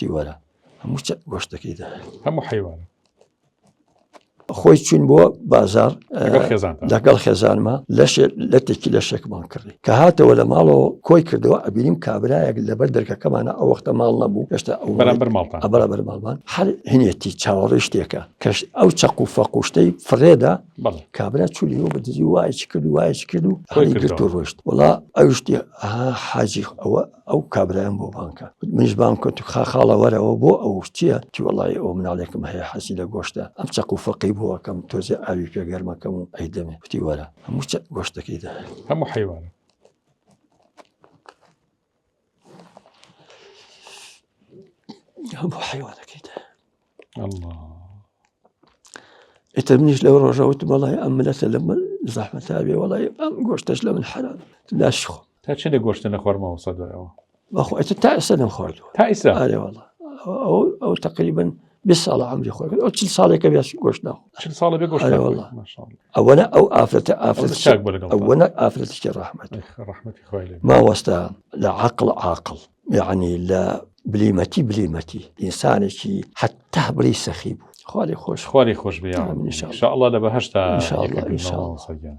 وتی وەرە هەموو گۆشتەکەی دا هەموو حیوان خۆی چوین بۆ بازار لەگەڵ خێزانمە لەشێ لەتێکی لەشێکمان کڕی کە هاتەوە لە ماڵەوە کۆی کردەوە ئەبینیم کابرایەک لەبەر دەرکەکەمانە ئەو وەختە ماڵ نەبوو هێشتا ئەو بەرامبەر ماڵتان بەرامبەر ماڵمان هەر هینێتی چاوەڕێ شتێکە کەش ئەو چەق و فەقوشتەی فڕێدا کابرا چولیەوە بە دزی وایچ کرد و وایچ کرد و هەڵی گرت و ڕۆشت وڵا ئەو شتی حاجی ئەوە ئەو کابرایان بۆ بانکە منیش بام کە تو خا خاڵە وەرەوە بۆ ئەو چییە تی وەڵی ئەو مناڵێکم هەیە حەزی لە گۆشتە ئەم چەق و فەقی بۆ ئەکەم تۆزێ ئاوی پێ گەرمەکەم و ئەیدەمێ وتی وەرە هەموو چە گۆشتەکەی دا هەموو حیوانە هەموو حیوانەکەی دا الله ئیتر منیش لەو ڕۆژە وتم وەڵی ئەم ملەتە لە من زەحمەتا بێ وەڵی ئەم گۆشتەش لە من حەرام ناشخۆم تا چەندێک گۆشتە نەخوارد مامۆستا دوایەوە بەخۆ ئیتر تا ئێستا نەمخواردووە تا ئیستا ئارێ وەڵا ئەو ئەو تقریبا 20 ساڵە عەمری خۆی کرد ئەو 40 ساڵێکە بێ گۆشت ناخۆم چل ساڵە بێ گۆشت ئارێ ناخۆی وەڵا. ماشاءالله ئەوەنە ئەو ئافرەتە ئەوە ئافرەت چاک بوو لەگەڵ ئەوەنە ئافرەتێکی ڕەحمەت ڕەحمەتی خوای لێ بێ. مامۆستا لە عەقڵ عاقڵ یعنی لە بلیمەتی بلیمەتی ئینسانێکی حتا بڵی سەخی بوو خوا لێ خۆش خوا لێ خۆش بێ یا آمین رب. إن شاء الله. ان شاء الله لە بەهەشتا إن شاء الله، یەکەکردنەوە إن شاء الله. مامۆستا گیان.